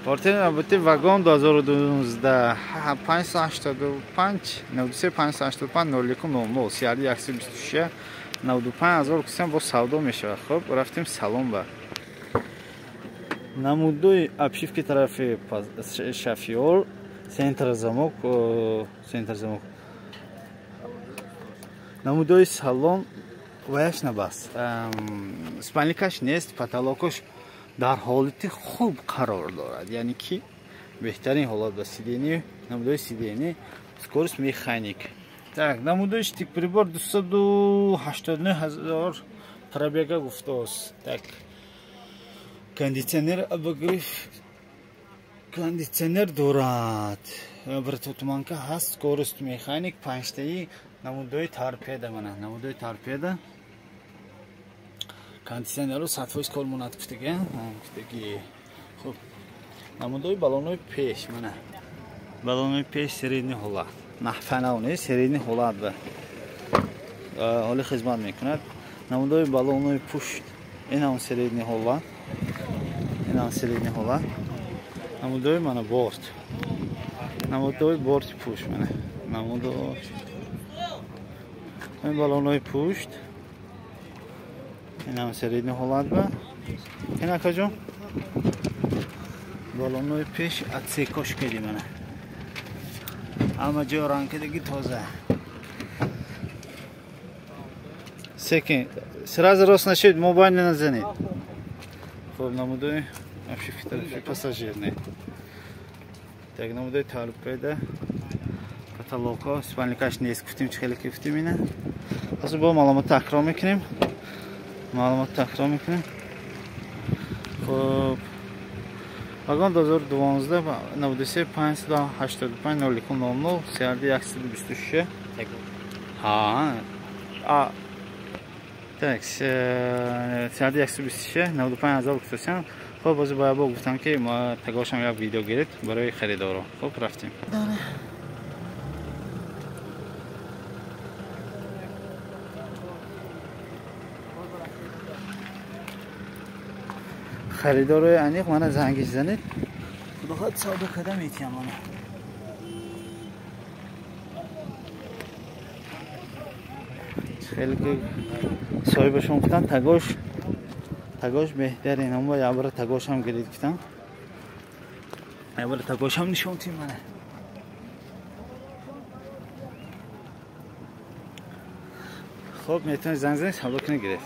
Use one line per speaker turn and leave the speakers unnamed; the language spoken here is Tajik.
Портер албатта вагон 2012 585 93 585 01 00 CRD 126 95 ҳазор кисам бо савдо мешавад. Хуб, рафтем салон ба. Намудои обшивки тарафи шофёр, центр замок, центр замок. Намудои салон ваяш набаст. Спальникаш нест, потолокаш дар ҳолати хуб қарор дорад. Яъне ки беҳтарин ҳолат ба сидени, намудои сидени, скорость механик. Так, намудои штик прибор 289 ҳазор пробега гуфтааст. Так, кондиционер обогрев кондиционер дорад. Противотуманка ҳаст, скорость механик, панҷтаи намудои торпеда мана, намудои торпеда. Кондиционерро 100% кор монад гуфтаги, гуфтаги. Хуб, намудои баллонҳои пеш мана. Баллонҳои пеш средний ҳолат. Наҳфанав не, средний ҳолат ба ҳоли хизмат мекунад. Намудои баллонҳои пушт инам средний ҳолат. Инам средний ҳолат. Намудои мана борт. Намудои борти пушт мана. Намудои ин баллонҳои пушт. Инам средний ҳолат ба. Ин акаҷон баллонҳои пеш отсекош кардӣ мана. Ҳама ҷо ранг кадаги тоза. Секин, сразу рост нашид, мобайл не назанед. Хуб, намудои обшивки тарафи пассажир не. Так, намудои торпеда, потолокҳо, спальникаш нест, гуфтем, чӣ хеле ки гуфтем ина. Ҳозир бо маълумот такрор мекунем. Маълумот такрор мекунем. Хуб, вагон 2012 93 585 01 00 CRD 126. Ҳа. А так, CRD 126 95 ҳазор гуфтасям. Хуб, боз бояд бо гуфтам ки ма тагошам як видео гиред барои харидоро. Хуб, рафтем. Харидорои аниқ мана зангиш занед. Худо хоҳад савдо карда метиҳам мана. Хеле ки соҳибашон гуфтанд тагош тагош беҳтарин, аммо як бора тагошам гирид гуфтам. Як бора тагошам нишон тим мана. Хуб, метавонед занг занед, савдо кунед, гиред.